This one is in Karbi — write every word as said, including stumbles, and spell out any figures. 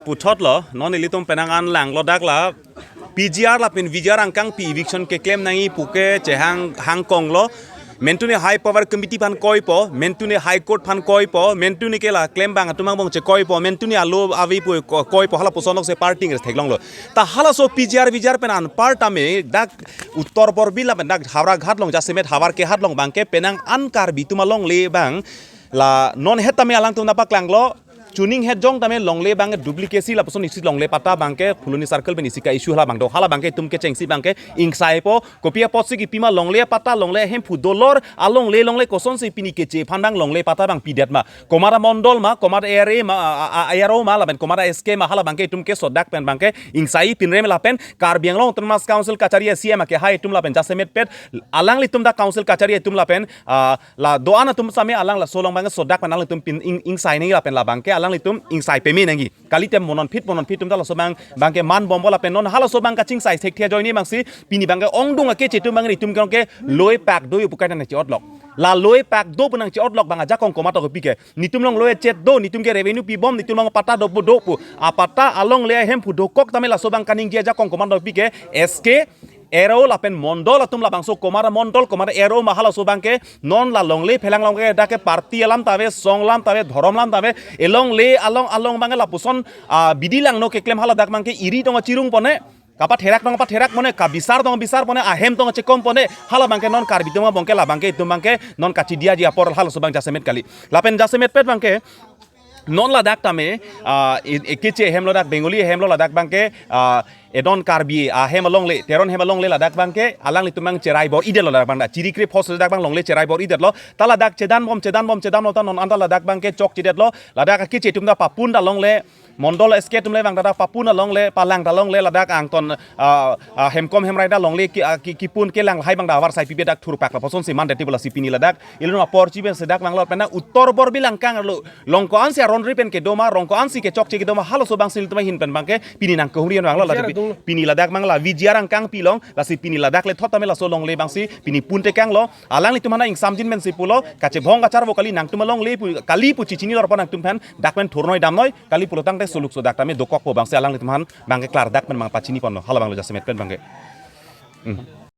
Puthot lo, non ilitum penang an langlo dak la, P G R lapen V G R angkangpi eviction keklem nangji puke chehang hangkong lo. Mentune High Power Committee aphan koipo, mentune High Court aphan koipo, mentune ke la klembang atum angbong chekoipo, mentune alo ave pu ko-, koipo, hala puson lok se party res theklonglo. Ta halaso P G R V G R pen anpar tame dak Uttar Borbil lapen dak Howraghat along jasemet Howraghat along abangke penang an Karbi atum alongle abang la non het tame alangtum napaklanglo. Chuning het jong tame longle abangke duplicate si lapuson isi longle patta abangke Phuloni circle pen isi ka-issue hala abang do. Hala abangke itum kechengsi abangke ingsaipo. Kopi apotsi kipima longle patta longle ahemphu dolor alongle longle kosonsi pini keche aphan abang longle patta abang pidet ma. Komat amondol ma, komat A R A ma, a, a, a, A R O ma, lapen komat a-S K ma, hala abangke itum keso dak pen abangke ingsai pinrem lapen Karbi Anglong Autonomous Council kachari a-C E M akehai atum lapen jasemetpet alanglitum dak council kachari atum lapen, ah, la do-an atum same alang laso along abangke so dak pen alanglitum pin ing, ingsai nangji lapen la abangke alanglitum ingsai peme nangji. Kalite mononphit mononphit atum ta laso abang abangke man bompo lapen non halaso abang kachingsai thekthe ajoine abangsi pini abangke ongdung akeche atum abang itum ke loi pak do pu kaita nangche-otlok. La loi pak do pu nangche-otlok abang ajakong komat akopi ke. Netum along loi chet do, netum ke revenue pibom, netum along patta do pu do pu. Apatta alongle ahemphu dokok tame laso abang kaningje ajakong komat akopi ke S K, A R O lapen mondol atum labangso komat amondol, komat A R O ma halaso abangke non la longle phelang along ke dak ke party alam ta ave, song alam ta ave, dhorom alam ta ave, elongle along along abangke lapuson, ah, bidi langno keklem hala dak abangke iri tong achirung pone, kapatherak tong patherak pone, kabisar tong bisar pone, ahem tong chekom pone, hala abangke non Karbi atum abangke la abangke itum abangke non kachidiaji apor halaso abang jasemet kali. Lapen jasemetpet abangke non ladak tame, ah, e, ekeche ahem lo dak Bengali ahem lo ladak abangke, ah, edon Karbi ahem alongle, Teron ahem alongle ladak abangke alanglitum abang cherai bor-idetlo ladak abang dak chirikre phos ladak abang longle cherai bor-idetlo. Ta ladak chedan bom chedan bom chedan bom ta non anta ladak abangke chokchedetlo. Ladak akeche atum ta papun ta longle, mondol S K atum le abang ta dak papun ta longle, palang ta longle ladak angton, ah, ah, hemkom hemrai ta longle ki, ah, ki, kipun kelang lahai abang ta avarsai pipe dak thurpak lapusonsi mandetji pu lasi pini ladak ilun apor chiben sedak abang lo pen dak Uttar Borbil angkang arlo. Longko ansi aron ri pen kedo ma, longko ansi kechokche kedo ma, halaso abangsi ilitum ahin pen abangke pini nangkehumri an abang lo ladak. V G R pi-, adung lo. Pini ladak abang la V G R angkangpi along, lasi pini ladak le thot tame laso longle abangsi pini pun tekanglo. Alanglitum aphan ingsamjin pensi pulo, kachebhong kacharvo kali nangtum alongle pu, kali pu chechini lor pa nangtum aphan dak pen thurnoi damnoi, kali pulo tangte suluk so dak tame dokokpo abangsi alanglitum aphan abangke klardak pen abang pachini ponlo, hala abang lo jasemet pen abangke. Hmm.